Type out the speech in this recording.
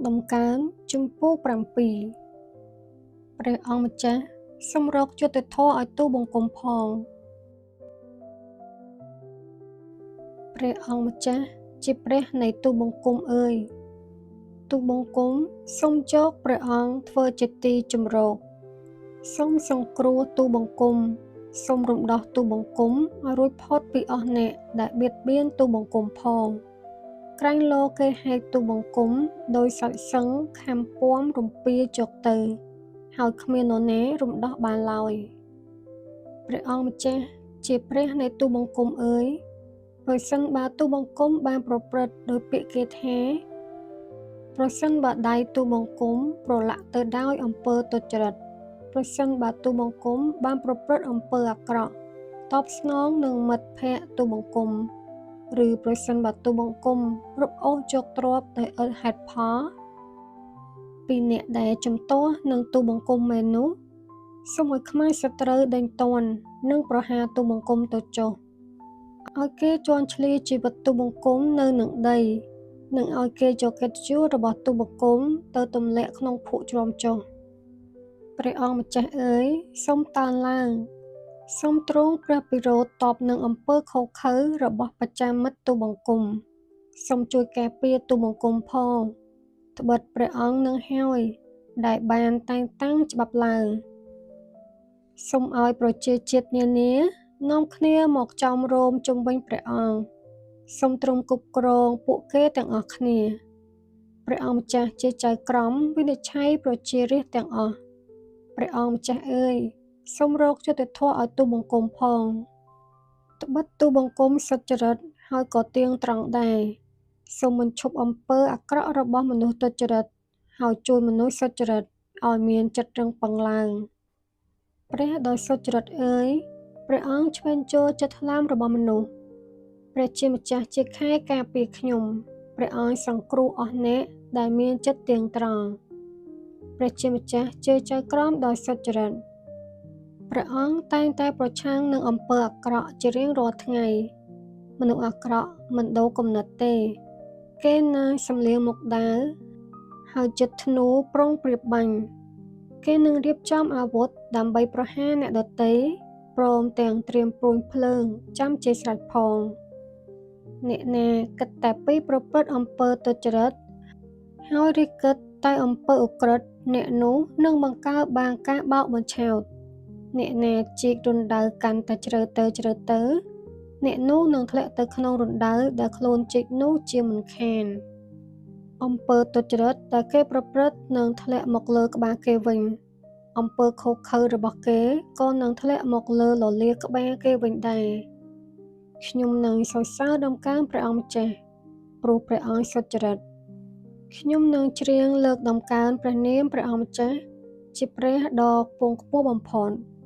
ដំកើងជំពូក7ព្រះអង្គម្ចាស់សូមរកយុត្តិធម៌ឲ្យទូលបង្គំផងព្រះអង្គម្ចាស់ជាព្រះនៃទូលបង្គំអើយទូលបង្គំសូមយកព្រះអង្គធ្វើជាទីជម្រកសូមសង្គ្រោះទូលបង្គំសូមរំដោះទូលបង្គំឲ្យរួចផុតពីអស់អ្នកដែលបៀតបៀនទូលបង្គំផងក្រែងលោគេហែកទូលបង្គំដោយសាច់សឹងខាំពាំរំពាយកទៅហើយគ្មាននរណារំដោះបានឡើយព្រះអង្គម្ចាស់ជាព្រះនៃទូលបង្គំអើយប្រសិនបើទូលបង្គំបានប្រព្រឹត្តដោយពាក្យគេថាប្រសិនបើដៃទូលបង្គំប្រឡាក់ទៅដោយអំពើទុច្ចរិតប្រសិនបើទូលបង្គំបានប្រព្រឹត្តអំពើអាក្រក់តបស្នងនឹងមិត្តភក្តិទូលបង្គំឬប្រសិនបើទូលបង្គំរឹបអូសយកទ្រព្យដោយឥតហេតុផលពីអ្នកដែលជំទាស់នឹងទូលបង្គំមែននោះសូមឲ្យខ្មៅសត្រូវដេញទាន់និងប្រហារទូលបង្គំទៅចុះឲ្យគេជាន់ឈ្លីជីវិតទូលបង្គំនៅនឹងដីនិងឲ្យគេយកកិត្តិយសរបស់ទូលបង្គំទៅទម្លាក់ក្នុងភក់ជ្រាំចុះព្រះអង្គម្ចាស់អើយសូមតើនឡើងសូមទ្រង់ព្រះពិរោធតបនឹងអំពើឃោរឃៅរបស់បច្ចាមិត្តទូលបង្គំសូមជួយការពារទូលបង្គំផងត្បិតព្រះអង្គនឹងហើយដែលបានតែងតាំងច្បាប់ឡើងសូមឲ្យប្រជាជាតិនានានាំគ្នាមកចោមរោមជុំវិញព្រះអង្គសូមទ្រង់គ្រប់គ្រងពួកគេទាំងអស់គ្នាព្រះអង្គម្ចាស់ជាចៅក្រមវិនិច្ឆ័យប្រជារាស្ត្រទាំងអស់ព្រះអង្គម្ចាស់អើយសូមរកយុត្តិធម៌ឲ្យទូលបង្គំផងត្បិតទូលបង្គំសុចរិតហើយក៏ទៀងត្រង់ដែរសូមបញ្ឈប់អំពើអាក្រក់របស់មនុស្សទុច្ចរិតហើយជួយមនុស្សសុចរិតឲ្យមានចិត្តរឹងប៉ឹងឡើងព្រះដ៏សុចរិតអើយព្រះអង្គឆ្វេងចូលចិត្តថ្លើមរបស់មនុស្សព្រះជាម្ចាស់ជាខែការពារខ្ញុំព្រះអង្គសង្គ្រោះអស់អ្នកដែលមានចិត្តទៀងត្រង់ព្រះជាម្ចាស់ជាចៅក្រមដ៏សុចរិតព្រះអង្គតែងតែប្រឆាំងនឹងអំពើអាក្រក់ជារៀងរាល់ថ្ងៃមនុស្សអាក្រក់មិនដូរគំនិតទេគេនឹងសម្លៀងមុខដាវហើយចិត្តធ្នូប្រុងប្រៀបបាញ់គេនឹងរៀបចំអាវុធដើម្បីប្រហារអ្នកដទៃព្រមទាំងត្រៀមព្រួញភ្លើងចាំជាស្រេចផងអ្នកណាគិតតែពីប្រព្រឹត្តអំពើទុច្ចរិតហើយរិះគិតតែអំពើឧក្រិដ្ឋអ្នកនោះនឹងបង្កើតបានការបោកបញ្ឆោតអ្នកណាជីករណ្ដៅកាន់តែជ្រៅទៅជ្រៅទៅអ្នកនោះនឹងធ្លាក់ទៅក្នុងរណ្ដៅដែលខ្លួនជីកនោះជាមិនខានអំពើទុច្ចរិតដែលគេប្រព្រឹត្តនឹងធ្លាក់មកលើក្បាលគេវិញអំពើឃោរឃៅរបស់គេក៏នឹងធ្លាក់មកលើលលាដ៍ក្បាលគេវិញដែរខ្ញុំនឹងសរសើរដំកើងព្រះអង្គម្ចាស់ព្រោះព្រះអង្គសុចរិតខ្ញុំនឹងច្រៀងលើកដំកើងព្រះនាមព្រះអង្គម្ចាស់ជាព្រះដ៏ខ្ពង់ខ្ពស់បំផុត។